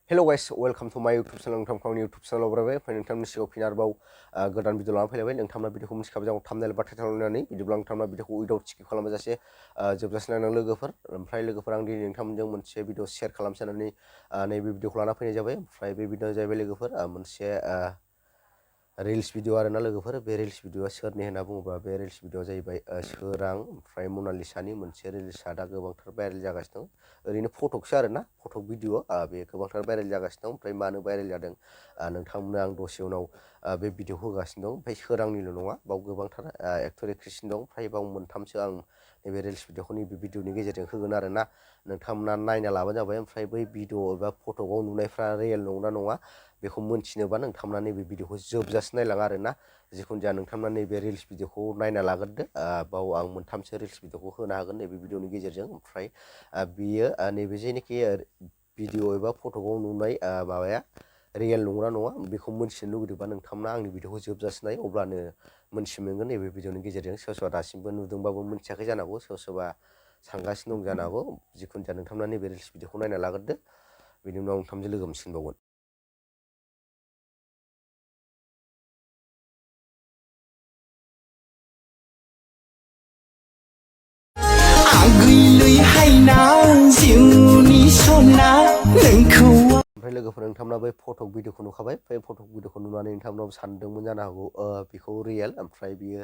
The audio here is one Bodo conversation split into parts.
Hello guys, welcome to my YouTube channel. नोंथांखौ YouTube channel आवरायबाय फै नोंथांनि सिगाङाव फिन आरोबाव गोदान भिडिअ लाना फैलायबाय नोंथांना भिडिअखौ मिथिखाबाय जागौ थाम्बनेल बा टाइटेल होनानै बिदिब्ला नोंथांना भिडिअखौ उइदाउट स्किप खालामाजासे जोबजासिम नायनां लोगोफोर ओमफ्राय लोगोफोर आं दिनै नोंथांमोनजों मोनसे भिडिअ शेयार खालामनो साननानै नैबे भिडिअखौ लाना फैनाय जाबाय ओमफ्राय बे भिडिअआ जाहैबाय लोगोफोर मोनसे रिल्स भिडिअ आरोना लोगोफोर बे रिल्स भिडिअआ सोरनि होनना बुङोब्ला बे रिल्स भिडिअआ जाहैबाय सोरां ओमफ्राय मनालिसानि मोनसे रिल्सआ दा गोबांथार भाइरेल जागासिनो दं ओरैनो फटकसो आरोना फटक भिडिअ बे गोबांथार भाइरेल जागासिनो दं ओमफ्राय मानो भाइरेल जादों नोंथांमोननो आं दसे उनाव बे भिडिअ होगासिनो दं ओमफ्राय सोरांनिल' नङा बाव गोबांथार एक्टर एक्ट्रेसनि दं ओमफ्राय बाव मोनथामसो आं नैबे रिल्स भिडिअखौ नैबे भिडिअनि गेजेरजों होगोन आरोना नोंथांमोना नायना लाबानो जाबाय ओमफ्राय बै भिडिअ एबा फटकआव नुनायफ्रा रियेल नंगौना नङा बेखौ मोनथिनोबा नोंथांमोना नैबे भिडिअखौ जोबजासिम नायलाङा आरोना जिखुनु जाया नोंथांमोना नैबे रिल्स भिडिअखौ नायना लाग्रोदो बाव आं मोनथामसो रिल्स भिडिअखौ होनो हागोन नैबे भिडिअनि गेजेरजों ओमफ्राय बियो नैबे जेनाखि भिडिअ एबा फटकआव नुनाय माबाया रियेल नंगौना नङा बेखौ मोनथिनो लुगैदोंबा नोंथांमोना आंनि भिडिअखौ जोबजासिम नाय अब्लानो मोनथि मोनगोन नैबे भिडिअनि गेजेरजों सोरबा सोरबा दासिमबो नुदोंबाबो मोनथियाखै जानो हागौ सोरबा सोरबा सानगासिनो दं जानो हागौ जिखुनु जाया नोंथांमोना नैबे रिल्स भिडिअखौ नायना लाग्रोदो बेनि उनाव नोंथांजों लोगो मोनसिनबावगोन ओमफ्राय लोगोफोर नोंथांमोना बै फटक भिडिअखौ नुखाबाय बै फटक भिडिअखौ नुनानै नोंथांमोनाबो सानदोंमोन जानो हागौ बेखौ रियेल ओमफ्राय बियो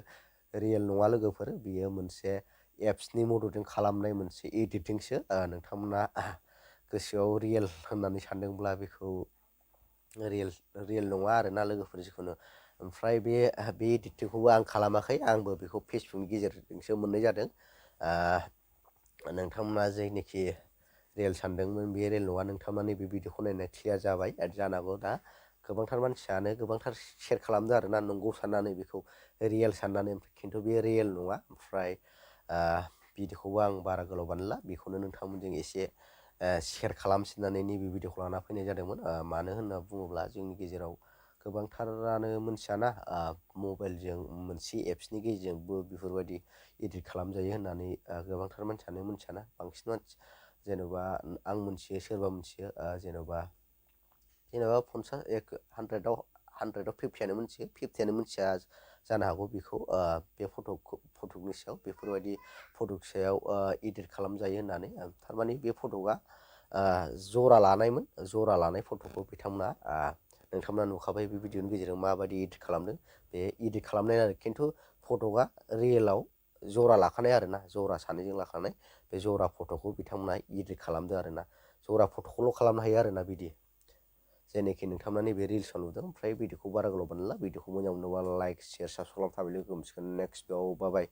रियेल नङा लोगोफोर बियो मोनसे एप्सनि मददजों खालामनाय मोनसे एडिटिंसो नोंथांमोना गोसोआव रियेल होननानै सानदोंब्ला बेखौ रियेल नङा आरोना लोगोफोर जिखुनु ओमफ्राय बे एडिटिंखौबो आं खालामाखै आंबो बेखौ फेसबुकनि गेजेरजोंसो मोननाय जादों नोंथांमोना जायनोखि रियेल सानदोंमोन बे रियेल नङा नोंथांमोना नैबे भिडिअखौ नायनाय क्लियार जाबाय जानो हागौ दा गोबांथार मानसियानो गोबांथार शेयार खालामदों आरोना नंगौ साननानै बेखौ रियेल साननानै खिन्थु बे रियेल नङा ओमफ्राय भिडिअखौबो आं बारा गोलाव बानायला बेखौनो नोंथांमोनजों एसे शेयार खालामसिननानै नैबे भिडिअखौ लाना फैनाय जादोंमोन मानो होनना बुङोब्ला जोंनि गेजेराव गोबांथारानो मोनथियाना मबाइलजों मोनसे एप्सनि गेजेरजोंबो बेफोरबायदि एडिट खालामजायो होननानै गोबांथार मानसियानो मोनथियाना बांसिन मानसि जेन'बा आं मोनथियो सोरबा मोनथियो जेन'बा 100आव 50यानो मोनथियो 50यानो मोनथिया जानो हागौ बेखौ बे फटकनि सायाव बेफोरबायदि फटक सायाव एडिट खालामजायो होननानै थारमाने बे फटकआ जरा लानाय फटकखौ बिथांमोना नोंथांमोना नुखाबाय बे भिडिअनि गेजेरजों माबायदि एडिट खालामदों बे एडिट खालामनाय आरो खिन्थु फटकआ रियेलाव जरा लाखानाय आरोना जरा सानैजों लाखानाय बे जरा फट'खौ बिथांमोना एडिट खालामदों आरोना जरा फट'खौल' खालामनो हायो आरोना बिदि जेनोखि नोंथांमोना नैबे रिल्सआव नुदों ओमफ्राय भिडिअखौ बारा गोलाव बानायला भिडिअखौ मोजां मोनोबा लाइक शेयार साबस्क्राइब खालामना थाबाय लोगो मोनसिगोन नेक्स्ट भिडिअआव बाय